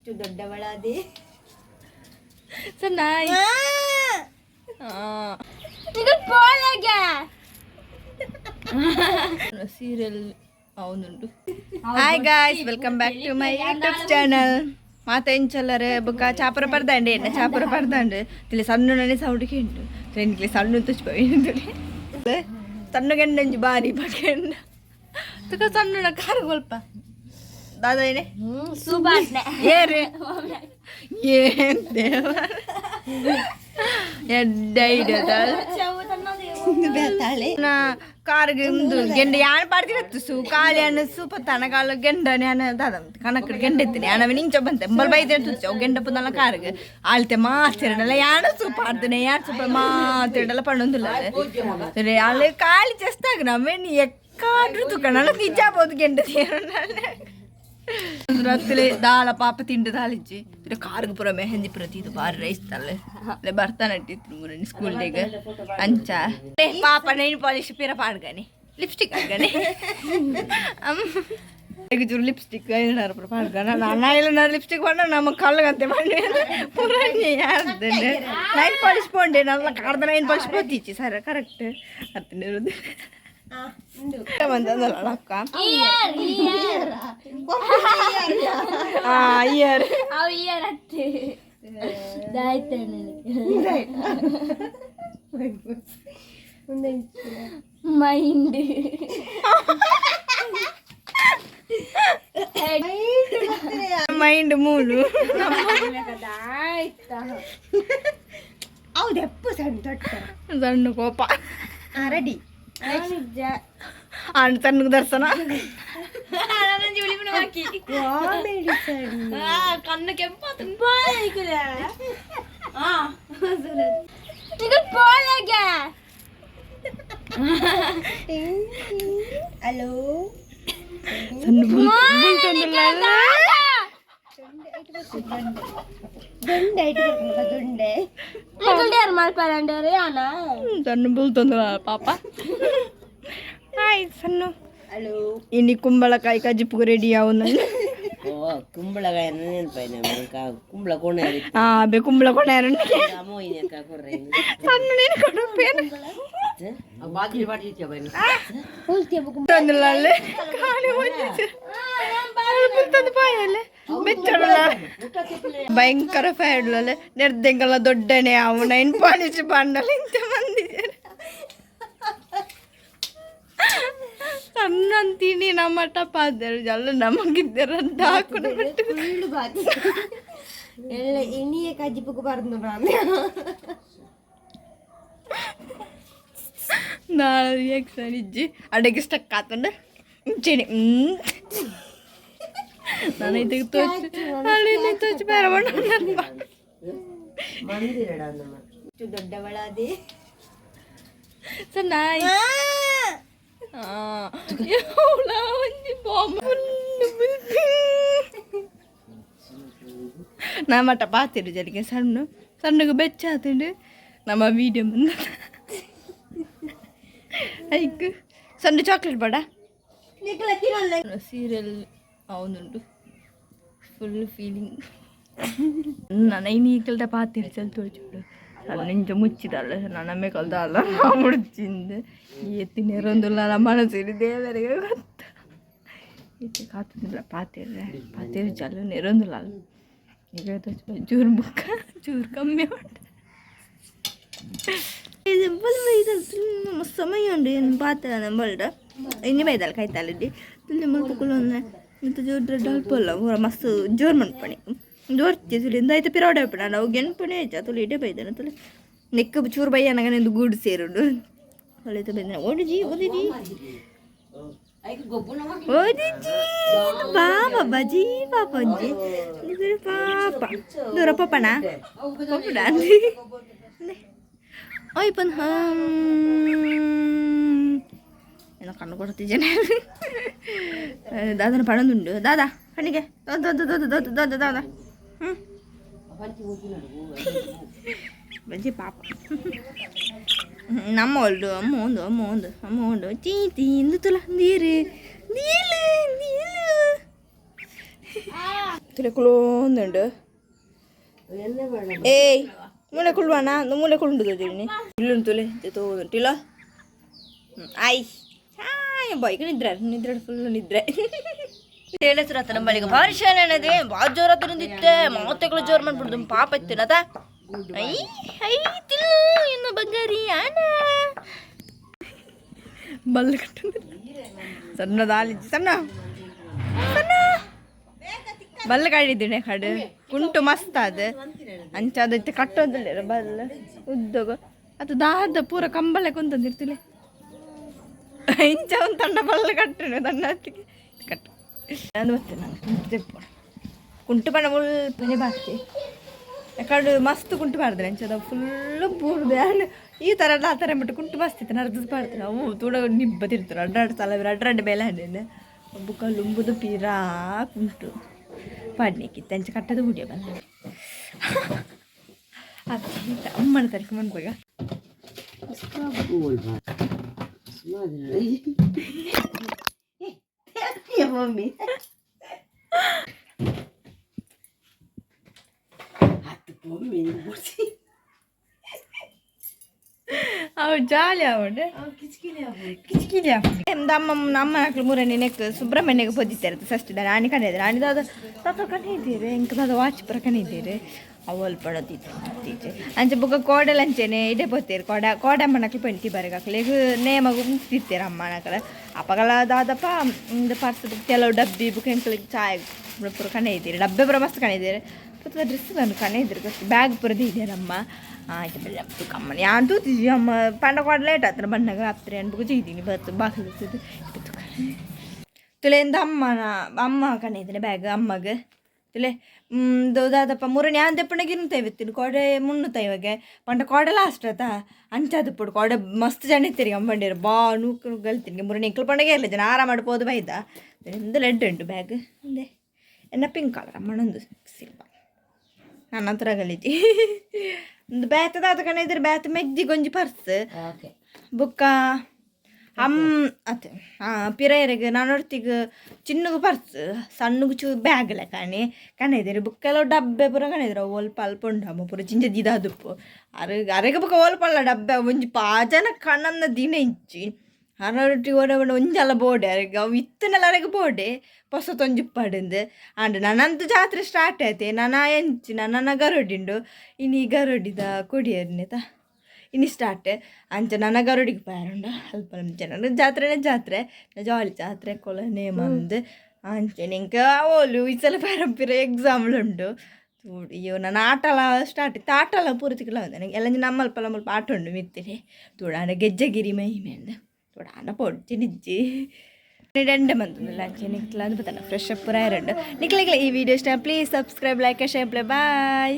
ಎಷ್ಟು ದೊಡ್ಡವಳಾದೆ. ಚೆನ್ನಾಗಿ. Serial ಅವನುಂಟು. Hi guys, welcome back to my YouTube channel. ಮಾತ ಎಂಚಲ್ಲರೆ ಬೊಕ್ಕ ಚಾಪುರ ಪರ್ದಾಂಡೆ ಎನ್ನ ಚಾಪುರ ಪರ್ದಾಂಡೆ ತಿಳಿ ಸಣ್ಣ ಸೌಂಡ್ ಕೇಂಡು ಟ್ರೈನ್ಗೆ ಸಣ್ಣ ತುಚ್ಪಿ ಸಣ್ಣ ಗೆಂಡಂಜಿ ಬಾರಿ ಬಗೆಂಡ ತುಕ ಸಣ್ಣ ಕಾರು ಕೊಲ್ಪ ದಾದಾ ಏನೇ ಏರೆ ಏನ್ ದೇವ ಎಡ್ಡ ಕಾರ್ಗೆ ಉಂದು ಗೆಂಡ ಯಾನ್ ಪಾಡ್ದಿರತ್ತು ಸು ಕಾಲಿ ಅನ್ನ ಸೂಪ ತನಗಾಲ ಗೆಂಡ ಯಾನ ದಾದ ಕನಕ ಗೆಂಡ ಇತ್ತೀನಿ ಯಾನವ ನಿಂಚ ಬಂತೆ ಬಲ್ ಬೈದೆ ತುಚ್ಚ ಗೆಂಡ ಪುದಲ ಕಾರ್ಗೆ ಆಳ್ತೆ ಮಾತಿರಡಲ್ಲ ಯಾನ ಸೂಪ ಆಡ್ತಾನೆ ಯಾನ್ ಸೂಪ ಮಾತಿರಡಲ್ಲ ಪಣ್ಣೊಂದಿಲ್ಲ ಸರಿ ಅಲ್ಲಿ ಖಾಲಿ ಚೆಸ್ತಾಗ ನಮ್ಮೇನು ಎಕ್ಕಾಡ್ರು ತುಕಣಲ್ಲ ನಿಜ ಬೋದು ಗೆಂಡ ರಾತ್ರಿ ದಾಳ ಪಾಪ ತಿಂಡು ದಾಳಿಜ್ಜಿ ಕಾರ್ಗ್ ಪೂರ ಮೆಹಂದಿ ಪೂರ ತೀದು ಬಾರಿ ರೈಸ್ ತಲ್ಲೆ ಅಲ್ಲೇ ಭರತನಾಟ್ಯ ಸ್ಕೂಲ್ ಡೇಗ್ ಅಂಚ ಪಾಪ ನೈನ್ ಪಾಲಿಶ್ ಪಿರ ಪಾಡ್ಗಾನೆ ಲಿಪ್ಸ್ಟಿಕ್ ಹಾಕನೆ ಚೂರು ಲಿಪ್ಸ್ಟಿಕ್ ಐಲೈನರ್ ಪೂರ ಪಾಡ್ಗಾನ. ನಾನು ಐಲೈನರ್ ಲಿಪ್ಸ್ಟಿಕ್ ಪಂಡ ನಮ್ಮ ಕಲ್ಲಗಂತೆ ಪಂಡೆ ಪೂರ ನೈನ್ ಪಾಲಿಶ್ ಪೋಂಡೆ ನನ್ನ ಕಾರ್ದ ನೈನ್ ಪಾಲಿಶ್ ಪೋತಿಚ್ಚಿ ಸರ್ ಕರೆಕ್ಟ್ ಅತ್ತನಿರೋದು ಬಂದಲ್ಲ ಅಕ್ಕ. ಇಯರ್. ಅವು ಇಯರ್ ಅತ್ತೆ ಮೈಂಡ್. ಮೈಂಡ್ ಮೂಲು. ಹೌದು, ಎಪ್ಪು ಸಣ್ಣ ದೊಡ್ಡ. ಸಣ್ಣ ಕೋಪ. ರೆಡಿ. ಸಣ್ಣ ದರ್ಶನ. ಕಣ್ಣು ಕೆಂಪ ಪೋಲೆಗೆ. ಹಲೋ. ಸಣ್ಣ. ದುಂಡೆ ಇಟ್ಕೊಳ್ಬೇಕು, ದುಂಡೆ. ಸಣ್ಣ ಬುಲ್ತೊಂದಲ್ಲ ಪಾಪ. ಹಾಯ್ ಸಣ್ಣ. ಹಲೋ. ಇನ್ನು ಕುಂಬಳಕಾಯಿ ಕಜ್ಜಿಪುಗೆ ರೆಡಿ ಆವು. ಓ ಕುಂಬಳಕಾಯಿ ನೆನಪಾಯ್ನ ಕುಂಬಳ ಕೋಣೆ. ಬೆ ಕುಂಬಳ ಕೊಣೆ. ಮೋಯಿನ ಕೊರ್ರೆ. ಸಣ್ಣ ನೀನು ಕೊಡುಪೇನು ತಂದಿಲ್ಲ ಖಾಲಿ ಬುಲ್ತಂದು ಪಾಯಲ್ಲೇ ಬೆಚ್ಚಡಲ್ಲ ಭಯಂಕರ ಫೈಡ್ಲಲ್ಲ ನಿರ್ದೆಂಗಲ್ಲ ದೊಡ್ಡನೆ ಅವು ನೈನ್ ಪಾಲಿಶ್ ಬಂಡಲ್ ಇಂತ ಬಂದಿದ್ದಾರೆ ಸಣ್ಣ ಅಂತೀನಿ ನಮ್ಮ ಟಪ್ಪ ಜಲ್ಲ ನಮಗಿದ್ದಾರ ಅಂತ ಹಾಕೊಂಡು ಬಿಟ್ಟು. ಎಲ್ಲ ಇನಿಯೇ ಕಜ್ಜಿಪುಗೆ ಬರಂದು. ನಾಳೆ ರಿಯಾಕ್ಷನ್ ಇಜ್ಜಿ ಅಡಗೆ ಸ್ಟಕ್ ಆತಂಡ ಇಂಚೆನೆ ನಾನು ಇದಕ್ಕೆ ತೋಚ್ ಅಲ್ಲಿ ತೋಚ್ ಬೇರೆ ಬಣ್ಣ. ಮಂದಿರಡ ನಮ್ಮ. ಎಷ್ಟು ದೊಡ್ಡವಳಾದೆ. ಚೆನ್ನಾಗಿ ಒಂಜಿ ಬಾಂಬ್ ನಮ್ಮಟ ಪಾತಿರು ಜರಿಗೆ ಸಣ್ಣ ಸಣ್ಣಗೆ ಬೆಚ್ಚ ಆತಂಡು ನಮ್ಮ ವೀಡಿಯೋ ಬಂದ ಐಕ್ ಸಣ್ಣ ಚಾಕ್ಲೇಟ್ ಬೇಡ ಸೀರಿಯಲ್ ಅವನುಂಟು ಫುಲ್ ಫೀಲಿಂಗ್. ನಾನು ಇನಿ ಕಲ್ತ ಪಾತಿರು ಚಲ್ ತೋಚುಡು ಸಣ್ಣ ಇಂಚ ಮುಚ್ಚಿದಲ್ಲ ನನ್ನ ಕಲ್ದ ಅಲ್ಲ ಮುಡ್ಚಿಂದ ಎತ್ತಿ ನೆರೊಂದುಲ್ಲ ನಮ್ಮ ಮನಸ್ಸಿರಿ ದೇವರಿಗೆ ಗೊತ್ತ ಇತ್ತೆ ಕಾತುದಿಲ್ಲ ಪಾತಿರ್ರೆ ಪಾತಿರು ಚಲ್ಲು ನೆರೊಂದುಲ್ಲ ಈಗ ಚೂರು ಬುಕ್ಕ ಚೂರು ಕಮ್ಮಿ ಉಂಟು. ಇದು ಮಸ್ತ್ ಸಮಯ ಉಂಡು ಏನು ಪಾತ ನಂಬಲ್ಡ ಇನ್ನು ಬೈದಲ್ಲ ಕೈತಾಲಿಡ್ಡಿ ತುಳಿ ಮುಲ್ಪುಕುಲು ಇಂತ ಜೋರ್ ದೊಡ್ಡ ಅಲ್ಪಲ್ಲ ಪೂರ ಮಸ್ತ್ ಜೋರ್ ಮನ್ಪಣಿ ಜೋರ್ತಿ ತುಳಿ ಇಂದಾಯ್ತು ಪಿರೋಡೆ ಉಪ್ಪಣ ನಾವು ಗೆಣಪಣೆ ಹೆಚ್ಚ ತುಳಿ ಇಡೇ ಬೈದಾನೆ ತುಳಿ ನೆಕ್ಕ ಚೂರು ಬೈಯ ನನಗೆ ಗೂಡು ಸೇರುಂಡು ಒಳ್ಳೆ ಬೈದಾನೆ ಓಡಿಜಿ ಓದಿಜಿ ಓದಿಜಿ ಪಾಪ ಬಜಿ ಪಾಪ ಒಂಜಿ ಪಾಪ ದೂರ ಪಪ್ಪಣ ಪಪ್ಪಡ ಓಯ್ ಪನ್ ಏನೋ ಕಣ್ಣು ಕೊಡ್ತಿದ್ದೇನೆ ದಾದನ ಪಣದುಂಡು ದಾದಾ ಕಣ್ಣಿಗೆ ದೊಡ್ಡ ದೊಡ್ಡ ದೊಡ್ಡ ದೊಡ್ಡ ದೊಡ್ಡ ದಾದಾ ಹ್ಞೂ ಬಜ್ಜಿ ಪಾಪ ನಮ್ಮ ಒಲ್ಡು ಅಮ್ಮ ಒಂದು ಅಮ್ಮ ಒಂದು ಅಮ್ಮ ಒಂದು ಚೀ ತೀಂದು ತುಲ ನೀರು ನೀಲು ನೀಲು. ತುಲೆ ಕುಲೋಂದುಂಡು. ಏಯ್, ಮೂಲೆ ಕುಳ್ಳುವಣ, ಮೂಲೆ ಕುಳ್ಳುಂಡು ತೋಜುನಿ. ಇಲ್ಲುಂಡು ತುಲೆ ತೋದುಂಟು ಇಲ್ಲ. ಆಯ್ ಹಾಯ್ ಬಾಯ್ಗೆ ನಿದ್ರೆ ನಿದ್ರೆ, ಫುಲ್ ನಿದ್ರೆ. ಹೇಳತ್ರ ನಮ್ಮ ಭಾರಿ ಶಾಲೆ ಅನ್ನದೆ ಭಾಳ ಜೋರ ತಿಂದಿತ್ತೆ. ಮಾತೆಗಳು ಜೋರು ಮಾಡ್ಬಿಡ್ದು ಪಾಪ ಇತ್ತಿನದ. I I ತಿಲ್ ಇನ್ನು ಬಂಗಾರಿ ಆನ ಬಲ್ಲ ಕಟ್ಟು ಸಣ್ಣದಾಲಿಜ್ಜಿ ಸಣ್ಣ ಸಣ್ಣ ಬಲ್ಲ ಕಾಡಿದ್ದೀನಿ ಕಡು ಕುಂಟು ಮಸ್ತ್ ಅದು ಅಂಚ ಅದಕ್ಕೆ ಕಟ್ಟೋದಿಲ್ಲ ಬಲ್ಲ ಉದ್ದಗ ಅದು ದಾದ ಪೂರ ಕಂಬಳೆ ಕುಂತಂದಿರ್ತಿಲ್ಲ. ಇಂಚ ಒಂದು ತಂಡ ಬಲ್ಲ ಕಟ್ಟುನು ತನ್ನ ಕಟ್ಟು ಅದು ಮತ್ತೆ ನಾನು ಕುಂಟು ತೆಪ್ಪು ಕುಂಟು ಬಣ್ಣ ಮುಲ್ಪನೆ ಬಾಕಿ ಯಾಕಂದ್ರೆ ಮಸ್ತ್ ಕುಂಟು ಮಾಡಿದ್ರೆ ಅಂಚದ ಫುಲ್ಲು ಬೂರ್ದೆ. ಈ ಥರ ಆ ಥರ ಬಿಟ್ಟು ಕುಂಟು ಮಸ್ತ್ ಇತ್ತು ನರ್ದು ಪಾಡ್ತಾರೆ. ಅವು ತೂಡ ನಿಬ್ಬದಿರ್ತಾರೆ. ಅಡ್ಡಾಡ್ ಸಲ ಅಡ್ಡಾಡ್ ಬೇಲೆ ಹಣ್ಣು ಬುಕ್ಕ ಲುಂಬುದು ಪಿರಾ ಕುಂಟು ಪಾಡ್ನಿಕ್ಕಿತ್ತು. ಅಂಚೆ ಕಟ್ಟದು ಗುಡಿಯ ಬಲ್ಲ ಅದು ಅಮ್ಮನ ತರಕ ಮನ್ಪಗ. ಮಮ್ಮಿ ಹತ್ತು ಬೊಮ್ಮೆ ಬುಡ್ಸಿ. ಅವು ಜಾಲಿ ಅವಡು. ಕಿಚ್ಕಿಲಿ. ಕಿಚ್ಕಿಲಿ. ಅಮ್ಮ ನಮ್ಮ ಮಕ್ಕಳು ಮೂರನೇ ನೆಕ್ ಸುಬ್ರಹ್ಮಣ್ಯಗೆ ಪೊದ್ದಿತ್ತಾರೆ ಫಸ್ಟ್. ನಾನಿ ಕಂಡಿದ್ದಾರೆ ನಾನಿ ದಾದ ತಾತ ಕಣ್ಣಿದ್ದೀರಿ ಇಂಕ ದಾದ ವಾಚ್ ಪುರ ಕಣಿದ್ದೀರಿ. ಅವಲ್ ಪಡದಿತ್ತು ಅಂಚೆ ಬೊಕ್ಕ ಕೋಡಲ್ ಅಂಚೆನೆ ಇಡೆ ಪೋತೇರು ಕೋಡ ಕೋಡಮ್ಮನಕ್ಲು ಪೆಂಟಿ ಬರಗಾಕ್ಲೆ ನೇಮಗ ಉಂತಿತ್ತೀರ ಅಮ್ಮನಕ್ಲ ಅಪಗಲ ದಾದಪ್ಪ ಇಂದ ಪರ್ಸ್ ಕೆಲವು ಡಬ್ಬಿ ಬುಕ್ ಎಂಕ್ಲಿಗೆ ಚಾಯ್ ಪೂರ ಕಣೆ ಇದ್ದೀರಿ. ಡಬ್ಬೆ ಪೂರ ಮಸ್ತ್ ಕಣೆ ಇದ್ದೀರಿ. ಪೂರ ಡ್ರೆಸ್ ನಾನು ಕಣೆ ಇದ್ದೀರಿ. ಬ್ಯಾಗ್ ಪೂರ ಇದ್ದೀರಮ್ಮ. ಆಯ್ತು ಬೆಲ್ಲ ಕಮ್ಮನಿ ಯಾನ್ ತೂತಿದ್ವಿ ಅಮ್ಮ ಪಂಡ ಕೊಡ ಲೇಟ್ ಆತ್ರ ಬಣ್ಣಗ ಆತ್ರೆ ಅನ್ಬುಕ್ ಜೀದ್ದೀನಿ ಬತ್ತು ಬಾಗಿಲು ತುಲೆಂದ ಅಮ್ಮನ ಅಮ್ಮ ಕಣೆ ಇದ್ದೀನಿ ಬ್ಯಾಗ್ ಅಮ್ಮಗ ತುಲೆ ದಾದಪ್ಪ ಮುರಣಿ ಆನ್ ದೆಪ್ಪಣಗೆ ಇನ್ನು ಕೋಡೆ ಮುನ್ನುತ ಇವಾಗ ಪಂಡ ಕೋಡೆ ಲಾಸ್ಟ್ ಆತ ಅಂಚಾದ ಪುಡು ಕೋಡೆ ಮಸ್ತ್ ಜನ ಇತ್ತೀರಿ ಅಂಬಂಡಿರು ಬಾ ನೂಕು ಗಲ್ತೀನಿ ಮುರಣಿ ಎಂಕಲ್ ಪಂಡಗೆ ಇರಲಿ ಜನ ಆರಾಮ ಮಾಡ್ಬೋದು ಬೈದ. ಎಂದ ಲೆಡ್ ಉಂಟು ಬ್ಯಾಗ್ ಅಂದೆ ಎನ್ನ ಪಿಂಕ್ ಕಲರ್ ಅಮ್ಮನೊಂದು ಸಿಲ್ಪ ನನ್ನ ಹತ್ರ ಗಲೀಜಿ ಒಂದು ಬ್ಯಾತದ ಆತ ಕಣ ಇದ್ರೆ ಬ್ಯಾತ್ ಮೆಜ್ಜಿ ಗೊಂಜಿ ಪರ್ಸ್. ಓಕೆ. ಬುಕ್ಕ ಅಮ್ ಅತ್ತೆ ಪಿರಯರಿಗೆ ನಾನೊರ್ತಿಗ್ ಚಿನ್ನಗ ಪರ್ಸ್ ಸಣ್ಣಗೆ ಚೂ ಬ್ಯಾಗ್ ಲೆಕ್ಕನೆ ಕಣ ಇದ್ದೀರಿ. ಬುಕ್ಕೆಲ್ಲ ಡಬ್ಬೆ ಪೂರ ಕಣ ಇದ್ರು. ಒಲ್ಪ ಅಲ್ಪ ಉಂಡು ಅಮ್ಮ ಪೂರ ಜಿಂಜ ದಿದಾದುಪ್ಪು ಅರೆ ಅರೆಗೆ. ಬುಕ್ಕ ಒಲ್ಪಲ್ಲ ಡಬ್ಬೆ ಒಂಜಿ ಪಾಜನ ಕಣ್ಣನ್ನ ದಿನ ಇಂಚಿ ಅರೊಟ್ಟಿ ಓಡ ಒಂಜಲ ಬೋಡೆ ಅರೆಗೆ ಅವು ಇತ್ತನೆಲ್ಲ ಅರೆಗೆ ಬೋಡೆ ಪೊಸ ತೊಂಜಿಪ್ಪಾಡಿಂದು. ಆಂಡ್ ನನಂತು ಜಾತ್ರೆ ಸ್ಟಾರ್ಟ್ ಆಯ್ತೆ. ನನ ಎಂಚಿ ನನ್ನ ಗರಡಿಂಡು ಇನಿ ಗರಡಿದ ಕೊಡಿಯರ್ನೆತ ಇನಿ ಸ್ಟಾರ್ಟ್. ಅಂಚ ನನ್ನ ಗರುಡಿಗೆ ಪಾರುಂಡ ಅಲ್ಪ ಜನ ಜಾತ್ರೆನೇ ಜಾತ್ರೆ ಜಾಲಿ ಜಾತ್ರೆ ಕೊಲ ನೇಮಂದು ಅಂಚೆ ಇಂಕ ಓಲು ಈ ಸಲ ಪರಂಪಿರ ಎಕ್ಸಾಮ್ಲು ಉಂಡು. ಅಯ್ಯೋ, ನನ್ನ ಆಟಲ ಸ್ಟಾರ್ಟ್ ಇತ್ತು. ಆಟಲ ಪೂರ್ತಿಕಲ ನನಗೆ ಎಲ್ಲ ನಮ್ಮಲ್ಪ ನಮ್ಮಲ್ಪ ಆಟ ಉಂಡು ಮಿತ್ತಿರಿ ತೂಡಾಂಡ ಗೆಜ್ಜೆಗಿರಿ ಮಹಿಮೆ ತೂಡಾಂಡ ಪೊಡ್ಚಿ ನಿಜ್ಜಿ രണ്ട് ಮಂತೊಂದುಲ್ಲ. ಅಂಚೆ ನಿಕ್ಲ ಅಂದ್ ಬತ್ತನ ಫ್ರೆಶ್ ಅಪ್ ಪೂರ ಎರಡು. ನಿಕ್ಲೆಗ್ಲ ಈ ವಿಡಿಯೋ ಇಷ್ಟ please subscribe, like, share. Bye.